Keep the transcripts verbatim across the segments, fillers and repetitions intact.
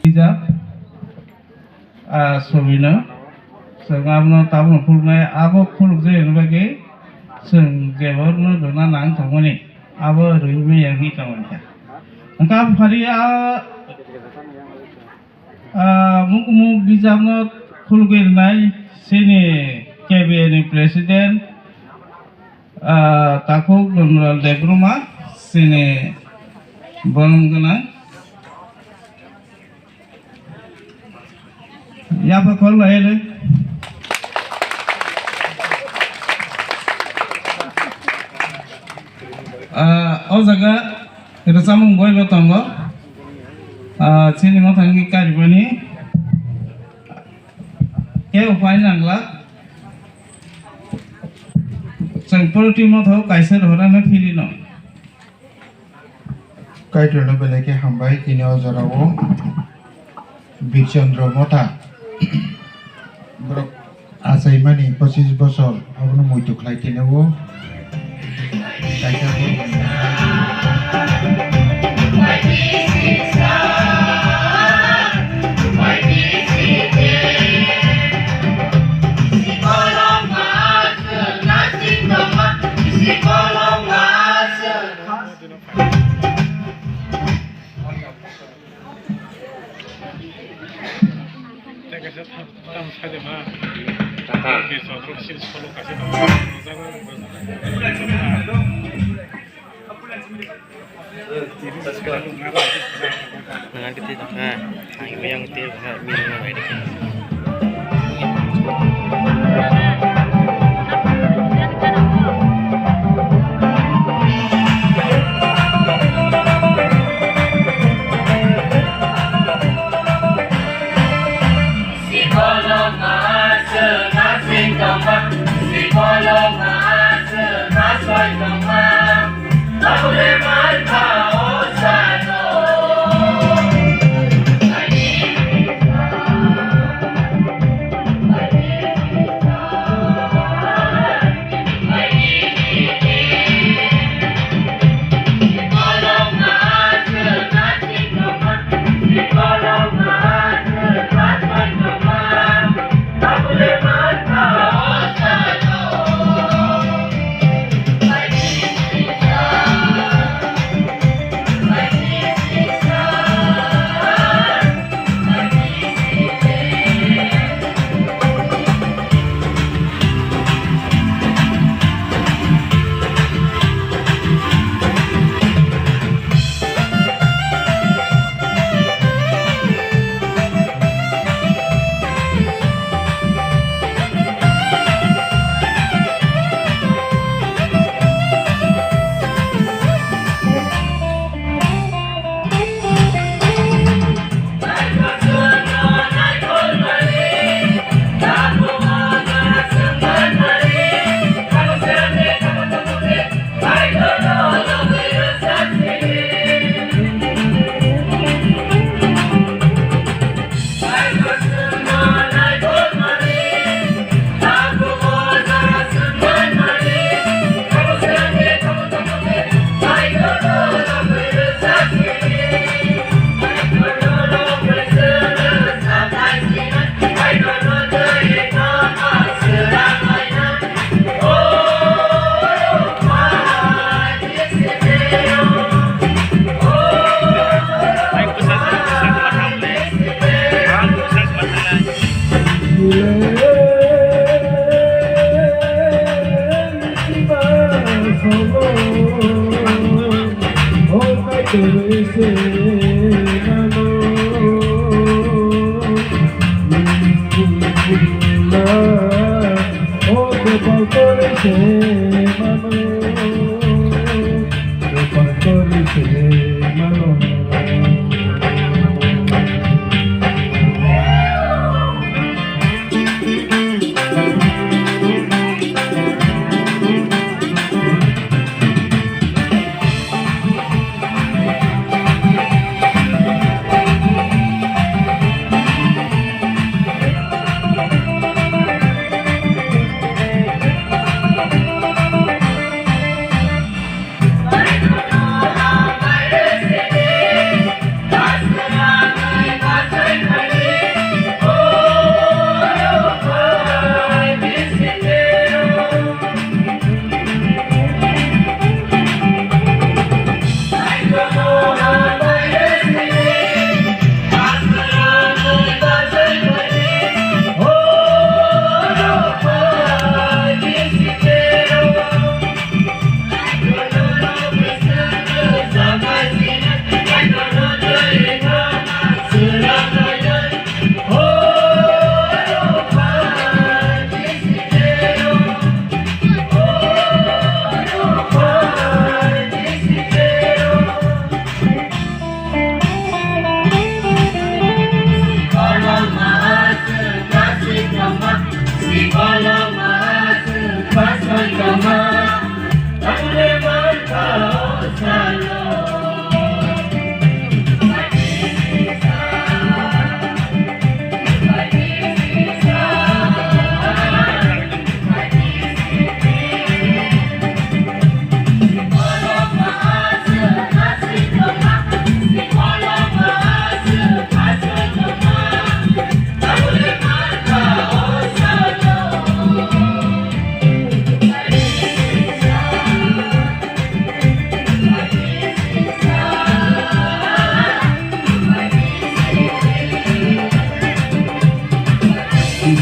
Rijak, ah, Sobino, chwng abono tabukno khuluknai, abo khulukjak bagwi chwng jebono rwna nang tongmani, abo rwui manya wngwi tongmani kha. Hwnkhe abo phari, ah, ah, mukmuk bijapno khulugwi rwnai chini K B A ni president, ah, Takhuk Dondral Debbarma, chini bolong gwnang. Yapha khol lai le. Ah, o jaga rwchapmung boibo tongo. Ah, chini mothani karibani. Kebo phai nangla. Chwng poro team o tho kaisa rohorano philino. Kaitorno belai khe hambai, tini o jorao Birchandra Motha borok achaimani pochis bosor, abono muitu khlai tini o kaisa Nang tei tongkha, ang yang tei tongkha, mini ma bai tongkha.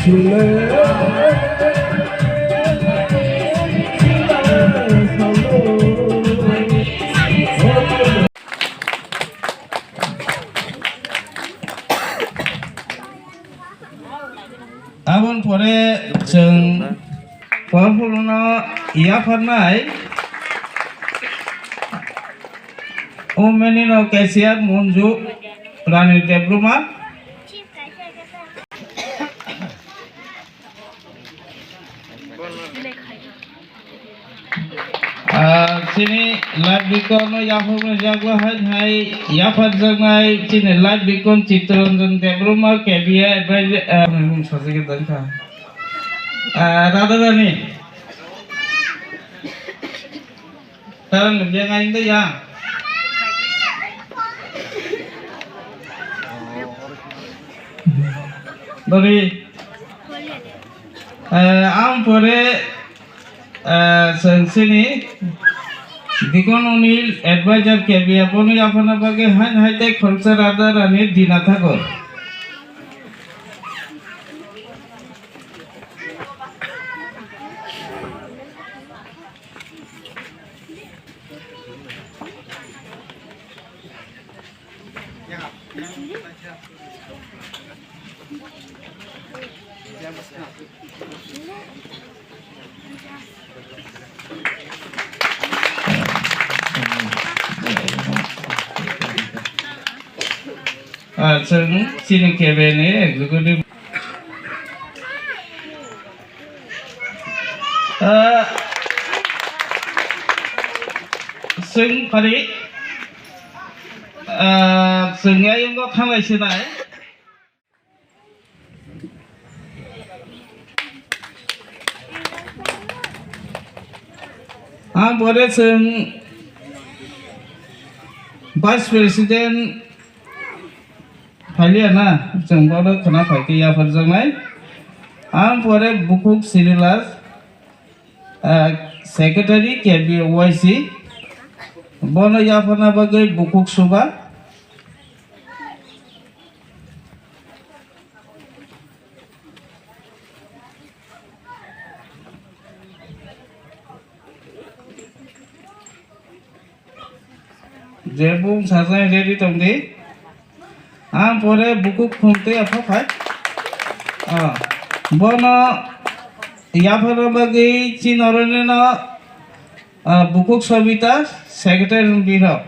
Aboni pore chwng Powerful no yapharnai. O meni no cashier Monju Rani Debbarma. Ah, chini live beacon no yaphar jaklo hai hai yaphar jaknai chini live beacon Chittaranjan Debbarma K B A advisor, ah, sajagwi dangkha. Ah, Radharani. Tarang nungya ngai nda ya. Dori. Eh, ang pore, eh, sensini Dikon Unil advisor K B A bono yaphana bagwi hain hai tei khoroksa Radharani dina thago. Ah, chwng chini K B A ni executive. Ah, chwng phari, ah, chwng ayungo khanglai sinai. Ang pore chwng Vice President Phailiya na, chwng bono khwna phai khe yapharjaknai. Ang pore bukhuk Sirilas, ah, Secretary K B Y C, bono yapharna bagwi bukhuk suba. Je bung sajai ready tongdi. Ang pore bukhuk khum tei apha phai. Ah, bono yapharo bagwi chinoroni no, ah, bukhuk Sobita secretary birok.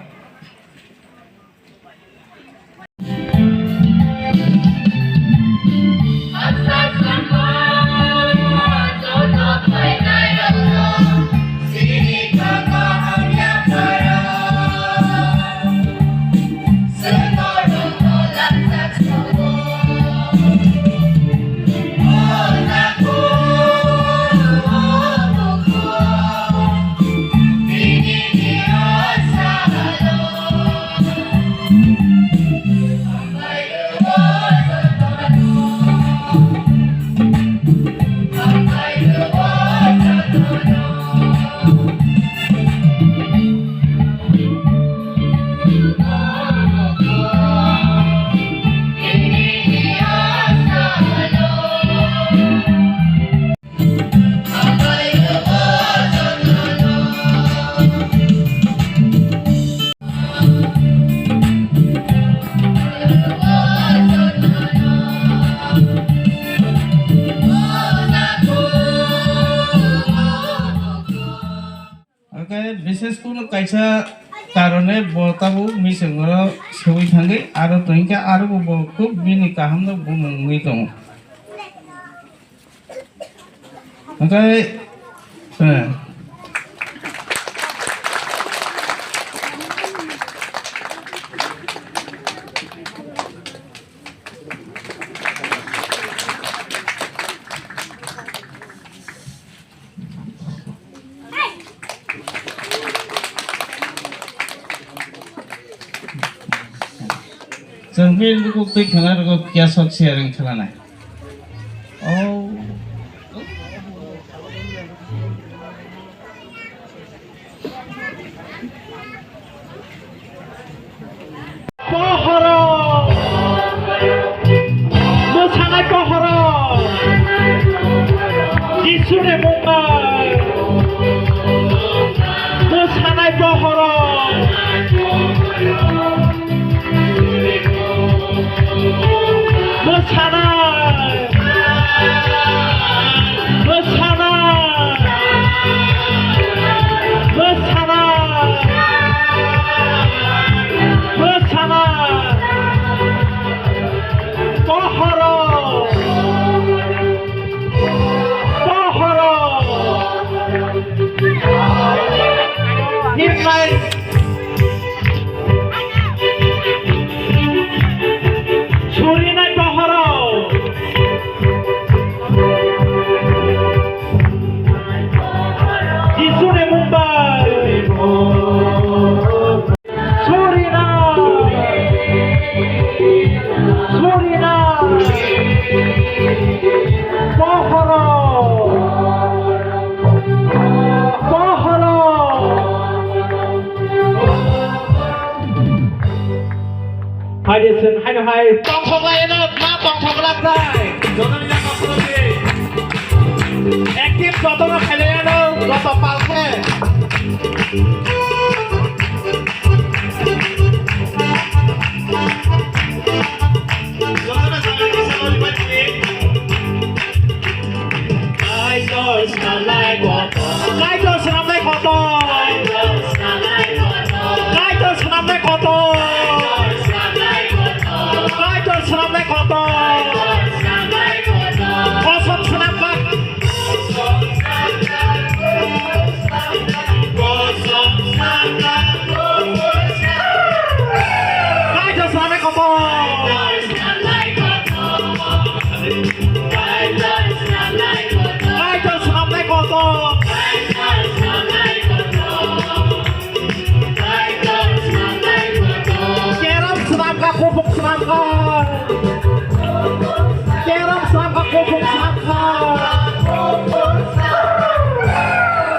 Hwnkhe bishes kuno kaisa karone bo tabuk misingoro swi thangwi aro tongkhe aro bo, bo khub bini kahamno bumung wngwi tongo. Hwnkhe, eh. Chwng bini bukhuk twi khwna rwgo kya sok sharing khlana. Oh. Pohoro! Mosanai pohoro! Jisuni mung bai mwsanai bohorok. Mwsanai. Mwsanai. Mwsanai. Mwsanai. Bohorok. Bohorok. Himnai. Surinai bohorok. Jisuni mung bai. Surina! Surina! Bohoro! Bohoro! Hai de sen, hai no hai. Tongthok lai eno, ma tongthok lak jai. Jotono yang kok sunu di. Active jotono khailai eno, joto palkhe. Kaitor swnamnai kotor. Kaitor swnamnai kotor. Kaitor swnamnai kotor. Kaitor swnamnai kotor. Kosom swnamkha. Kaitor swnamnai kotor. Kaitor swnamnai kotor. Kerong swnamkha, kuphuk swnamkha. Kerong swnamkha, kuphuk swnamkha.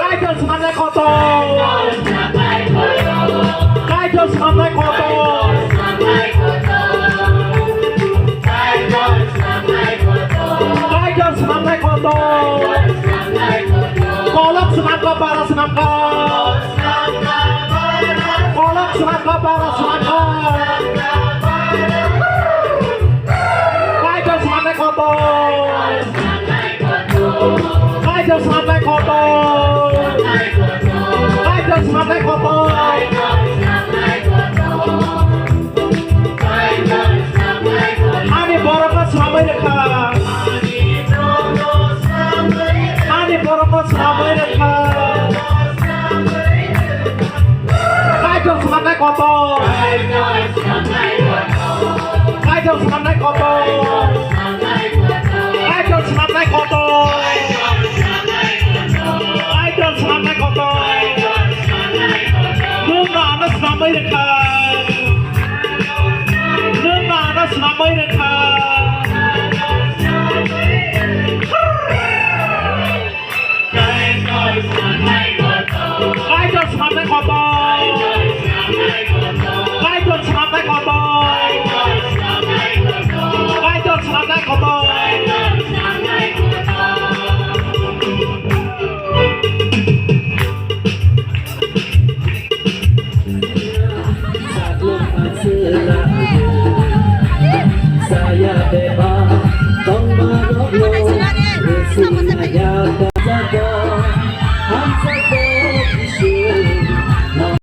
Kaitor swnamnai kotor. Kaitor swnamnai kotor. Kaitor swnamnai kotor. Kolok swnamkha, bara swnamkha. Kolok swnamkha, bara swnamkha. Kaitor swnamnai kotor. Kaitor swnamnai kotor. Kaitor swnamnai kotor. Ani borokno swnamwi rwkha. Ani borokno swnamwi rwkha. Kaitor swnamnai kotor. Kaitor swnamnai kotor. Kaitor swnamnai kotor. Kaitor swnamnai kotor. Nwng no ano swnamwi rwkha. Nwng no ano swnamwi rwkha. Kaitor swnamnai kotor. Kaitor swnamnai kotor. Kaitor swnamnai kotor. Saya bebak tongma rokno resi maya.